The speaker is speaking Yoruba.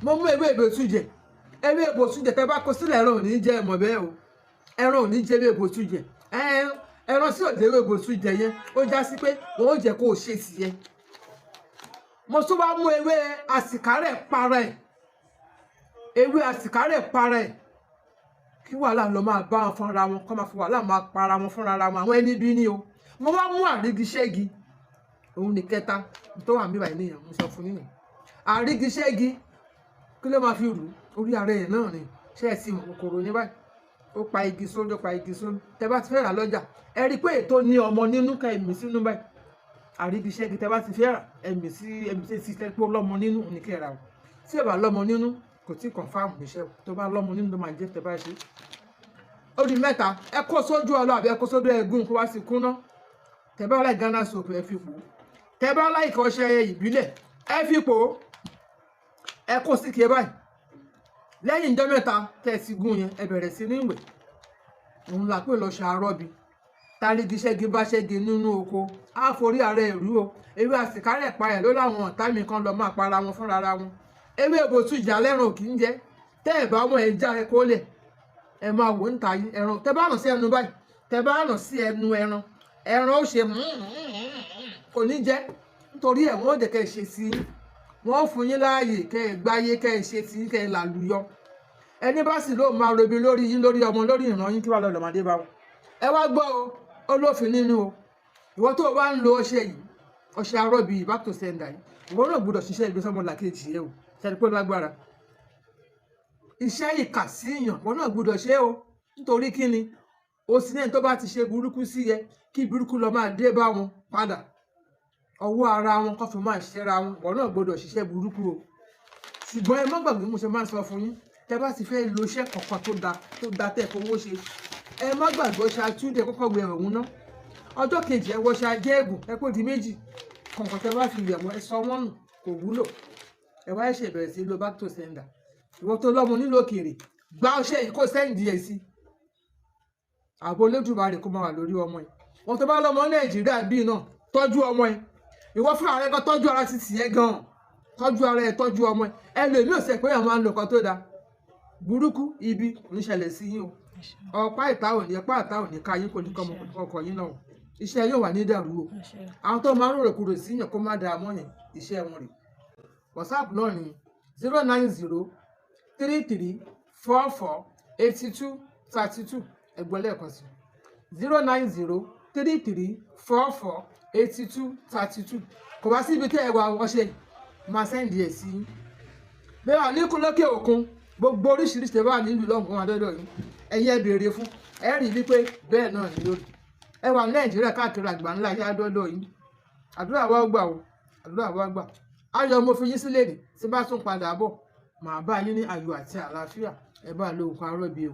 Mo mú ewé ìbòtújẹ. Ewé ìbòtújẹ, tẹ bá kó sílẹ̀, ẹran ò ní jẹ ẹ̀mọ̀ bẹ́ẹ̀ o. Ẹran ò ní jẹ ewé ìbòtújẹ. Ẹran sí òde ewé ìbòtújẹ yẹn, ó já sí pé wọn ò jẹ́ kó o ṣe sí yẹn. Mo tún wá mú ewé àsìkárẹ̀ para ẹ̀, ewé àsìkárẹ̀ para ẹ̀, kí wàhálà lọ máa bá wọn fúnra wọn, kọ́ máa fi wàhálà máa para wọn fúnra wọn, àwọn ẹni bí ní o. Mo wá mú àrígiṣẹ́gi, òun ní kẹta tó wà níbàyìí nìyẹn. Mo sọ fún yín, àrígiṣẹ́gi, kí ló máa fi rù orí ara ẹ̀ náà ni? Ṣé ẹ sì mọ̀ kòkòrò ní báyìí? Ó pa igi sórí, ó pa igi sórí. Tẹ bá ti fẹ́ rà lọ́jà, ẹ rí i pé ètò ní ọmọ nínú, ká ẹ̀mí sínú báyìí. Àrígiṣẹ́gi, tẹ bá ti fẹ́ rà, ẹ̀mí sí, ẹ̀mí sí tẹ́ pé ó lọ́mọ nínú ní kẹ́ ra o. Tí ẹ bá lọ́mọ nínú, kò tí confirm níṣẹ́ o. Tó bá lọ́mọ nínú ló máa jẹ́. Tẹ bá ṣe, ó di mẹ́ta. Ẹ kó sójú ọlọ́ àbí ẹ kó sójú ẹ̀gún kó wá sí kúnná. Tẹ bá láì Ghana soap, ẹ fi pò ó. Tẹ bá láì kọ́ ọṣẹ ìbílẹ̀, ẹ fi pò ó. Ẹ kó sí kí ẹ báyìí. Lẹ́yìn ìjọ 3 tẹ́ ẹ ti gún yẹn, ẹ bẹ̀rẹ̀ sí ní wẹ̀. Òun là pé lọ́ọ́ ṣàárọ̀bì tárígiṣẹ́gi bá ṣẹ́gi nínú oko, á forí ara ẹ̀ rú o. Ewé àsìkárẹ̀ pa ẹ̀ ló láwọn ọ̀tá mi kan lọ máa para wọn fúnra wọn. Ewé ìbòtú ìjà lẹ́rùn ò kì í jẹ́. Tẹ́ ẹ̀ bá wọn, ẹ̀ já ẹ kó lẹ̀, ẹ máa wò ń ta yín. Ẹran tẹ́ bá ràn sí ẹnu báyìí, tẹ́ bá ràn sí ẹnu ẹran, ẹran ó ṣe kò ní jẹ́. Nítorí ẹ̀, wọ́n ò jẹ́ kẹ́ ẹ ṣe sí i, wọ́n fún yín láàyè kẹ́ ẹ gbáyé, kẹ́ ẹ ṣe sí, kẹ́ ẹ làlùyọ. Ẹni bá sì lóun máa robi lórí yín, lórí ọmọ, lórí ìran yín, kí wàá lọ lọ́mọdé bá wọn. Ẹ wá gbọ́ o, ó lófin nínú o. Ìwọ tó o bá ń lo ọṣẹ yìí, ọṣẹ arọ́bì back to sender yìí, ìwọ náà gbọ́dọ̀ ṣiṣẹ́ ìgbésọ́mọ làkejì ẹ o. Ṣe pé lágbára iṣẹ́ ìkà síyàn, ìwọ náà gbọ́dọ̀ ṣe o. Nítorí kí ni o sì ní ẹni tó bá ti ṣe burúkú sí yẹ kí burúkú lọ máa dé bá wọn padà, ọwọ́ ara wọn kọ́ fi máa ṣẹ́ra wọn. Ìwọ náà gbọ́dọ̀ ṣiṣẹ́ burúkú o. Ṣùgbọ́n ẹ má gbàgbé, mo ṣe máa ń sọ fún yín, tẹ bá ti fẹ́ lo iṣẹ́ kankan tó da, tó da tẹ́ fowó ṣe, ẹ má gbàgbé ọṣẹ àtúndẹ. Kọ́kọ́ wẹ ọ̀hún ná. Ọjọ́ kejì, ẹ wọṣẹ ajẹ́gùn, ẹ kó di méjì. Kọ̀ọ̀kan tẹ bá fi wẹ̀ wọ́n, ẹ sọ wọ́n nù, kò wúlò. Ẹ wá ṣe bẹ̀rẹ̀ sí lo back to sender. Ìwọ tó lọ́mọ nílò òkèèrè, gba ọṣẹ yìí, kó send ẹ̀ sí. Ààbò Olódùmarè kó máa wà lórí ọmọ yìí. Wọn tó bá lọ́mọ Nàìjíríà bíi náà, tọ́jú ọmọ yìí. Ìwọ fúnra rẹ kan, tọ́jú ara títì yẹn gan, tọ́jú ara ẹ, tọ́jú ọmọ ẹ. Ẹlòmíì ò sẹ pé àwọn máa ń lo nǹkan tó dáa. Burúkú ibi kò ní ṣẹlẹ̀ sí yín o. Ọ̀pá ìta ò ní, ọ̀pá ìta ò ní ká yín, kò ní kọ́ ọmọ ọkọ̀ yín náà. Iṣẹ́ yóò wà ní dàrú o. Àwọn tó máa ń rò kúrò sí yàn, kó má dáa mọ́ yẹn, iṣẹ́ wọn rè. WhatsApp náà ní 09033448232. Ẹgbọ́n lẹ́ẹ̀kan sí, 09033448232. Kò wá síbi tẹ́ ẹ wà, ọṣẹ máa send ẹ̀ sí yín. Bẹ́ẹ̀ wà ní lókè òkun, gbogbo oríṣiríṣi tẹ́ bá wà nílùú lọ́hùn ún adọ́dọ̀ yín, ẹ̀yin ẹ béèrè fún, ẹ rí i wípé bẹ́ẹ̀ náà ni lórí. Ẹ wà ní Nàìjíríà, káàkiri àgbà ńlá yá dọ́dọ̀ yín. Àdúrà wa gbà o, àdúrà wa gbà. Ayọ̀ mo fi yín sílẹ̀ ní. Tí bá tún padà bọ̀, màá bá yín ní ayọ̀ àti àlàáfíà. Ẹ bá lo nǹkan arọ́bí o.